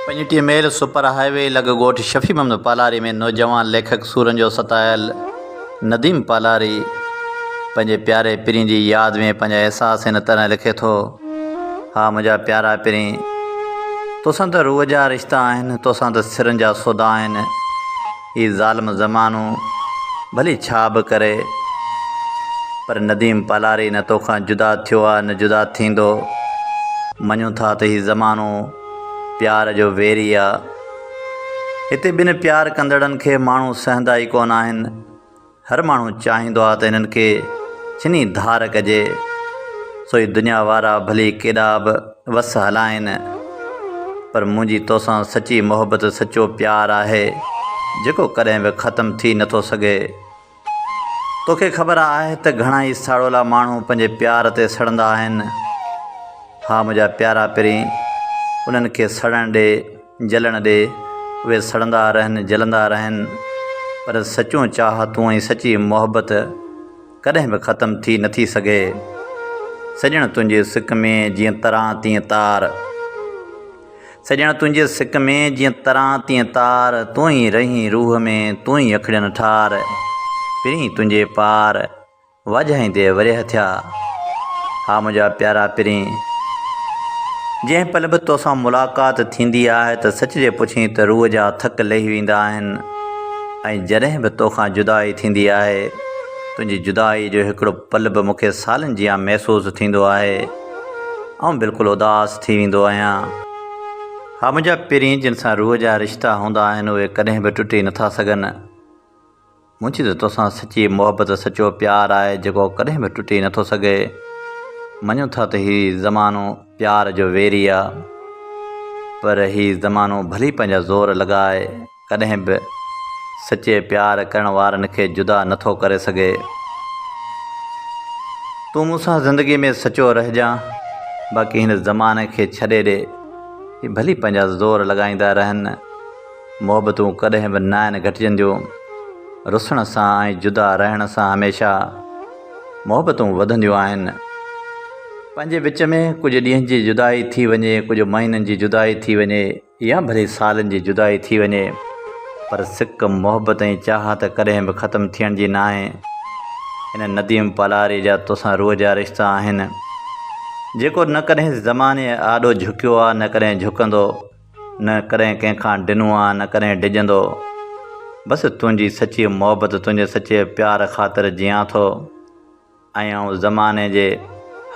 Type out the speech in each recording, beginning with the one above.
25 ميل super high V لڳ ڳوٺ شفيع محمد پالاري ۾ نوجوان ليکڪ سورن جو ستايل نديم پالاري پنهنجي پياري پرين جي ياد ۾ پنهنجا احساس هن طرح لکي ٿو، ها منهنجا پيارا پرين! توسان ته روح جا رشتا آهن، توسان ته سرن جا سودا آهن. هي ظالم زمانو ڀلي ڇا به ڪري پر نديم پالاري نه توکان جدا ٿيو آ نه جدا ٿيندو. مڃون ٿا ته هي زمانو پيار جو ويري آ. هتي ٻن پيار ڪندڙن کي ماڻهو سهندا ئي ڪونه آهن. هر ماڻهو چاهيندو آهي ته هنن کي ڇني ڌار ڪجي، سو هي دنيا وارا ڀلي ڪيڏا به وس هلائين، پر منهنجي توسان سچي محبت سچو پيار آهي، جيڪو ڪڏهن به ختم ٿي نٿو سگهي. توکي خبر آهي ته گهڻا ئي ساڙولا ماڻهو پنهنجي پيار تي سڙندا آهن. ها منهنجا پيارا پرين، انهن کي سڙڻ ڏي. جلڻ ڏي، اهي سڙندا رهن، جلندا رهن، پر سچون چاهتون ۽ سچي محبت ڪڏهن به ختم ٿي نٿي سگهي. سڄڻ تنهنجي سڪ ۾ جيئن تران تيئن تار. سڄڻ تنهنجي سڪ ۾ جيئن تران تيئن تار، تون ئي رهين روح ۾، تون ئي اکڙين ٺار، پرين تنهنجي پار. واجهائيندي ورهيه ٿيا، ها منهنجا پيارا پرين! جنهن پل به توسان ملاقات ٿيندي آهي ته سچ جي پڇين ته روح جا ٿڪ لهي ويندا آهن ۽ جڏهن به توکان جدائي ٿيندي آهي، تنهنجي جدائي جو هڪڙو پل به مون کي سالن جيان محسوس ٿيندو آهي. آئون بلڪل اداس ٿي ويندو آهيان. ها منهنجا پرين! جن سان روح جا رشتا هوندا آهن، اهي ڪڏهن به ٽٽي نٿا سگهن. منهنجي ته توسان سچي محبت سچو پيار آهي جيڪو ڪڏهن به ٽٽي نٿو سگهي. مڃون ٿا ته هي زمانو پيار جو ويري آ پر هي زمانو ڀلي پنهنجا زور لڳائي ڪڏهن به سچي پيار ڪرڻ وارن کي جدا نٿو ڪري سگهي. تون مون سان زندگي ۾ سچو رهجان باقي هن زماني کي ڇڏي ڏي هي ڀلي پنهنجا زور لڳائيندا رهن. محبتون ڪڏهن به ناهن گهٽجنديون. رسڻ سان ۽ جدا رهڻ سان هميشه محبتون وڌنديون آهن. پنهنجي وچ ۾ ڪجهه ڏينهن جي جدائي ٿي وڃي، ڪجهه مهينن جي جدائي ٿي وڃي يا ڀلي سالن جي جدائي ٿي وڃي پر سڪ، محبت ۽ چاهت ڪڏهن به ختم ٿيڻ جي ناهي. هن نديم پالاري جا توسان روح جا رشتا آهن. جيڪو نه ڪڏهن زماني آڏو جهڪيو آ نه ڪڏهن جهڪندو. نه ڪڏهن ڪنهن کان ڊنو آ نه ڪڏهن ڊڄندو. بس تنهنجي سچي محبت تنهنجي سچي پيار خاطر جيان ٿو ۽ آئون زماني جي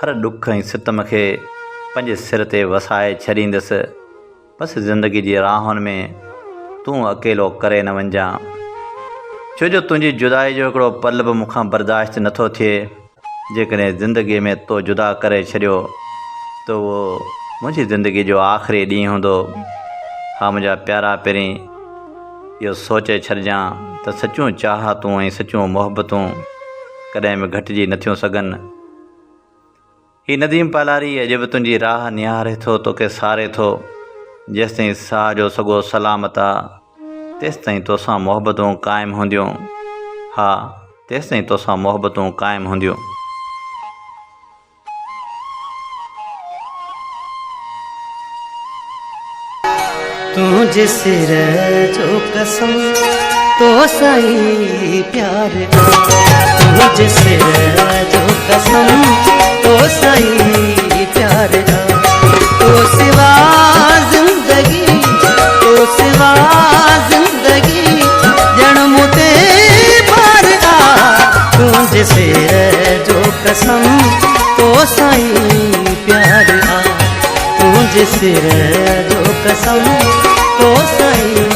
هر ڏک ۽ ستم کي پنهنجي سر تي وسائي ڇڏيندس. بس زندگي جي راهن ۾ تون اڪيلو ڪري نه وڃجان. ڇو جو تنهنجي جدائي جو هڪڙو پل به مون کان برداشت نٿو ٿئي. جيڪڏهن زندگيء ۾ تو جدا ڪري ڇڏيو ته اهو منهنجي زندگيء جو آخري ڏينهن هوندو. ها منهنجا پيارا پرين، اهو سوچي ڇڏجان ته سچيون چاهتون ۽ سچيون محبتون ڪڏهن به گهٽجي نٿيون سگهن. هي نديم پالاري اڄ به تنهنجي راهه نهاري ٿو، توکي ساري ٿو. جيستائين ساهه جو سڳو سلامت آ، تيستائين توسان محبتون قائم هونديون. ها! تيستائين توسان محبتون قائم هونديون. تنهنجي سر جو قسم توسان ئي پيار آ تنهنجي سر جو قسم توسان ئي پيار آ تو سوا زندگي تو سوا زندگي ڄڻ مون تي بار آ تنهنجي سر جو قسم تو سان ئي پيار آ تنهنجي سر جو قسم تو سان ئي.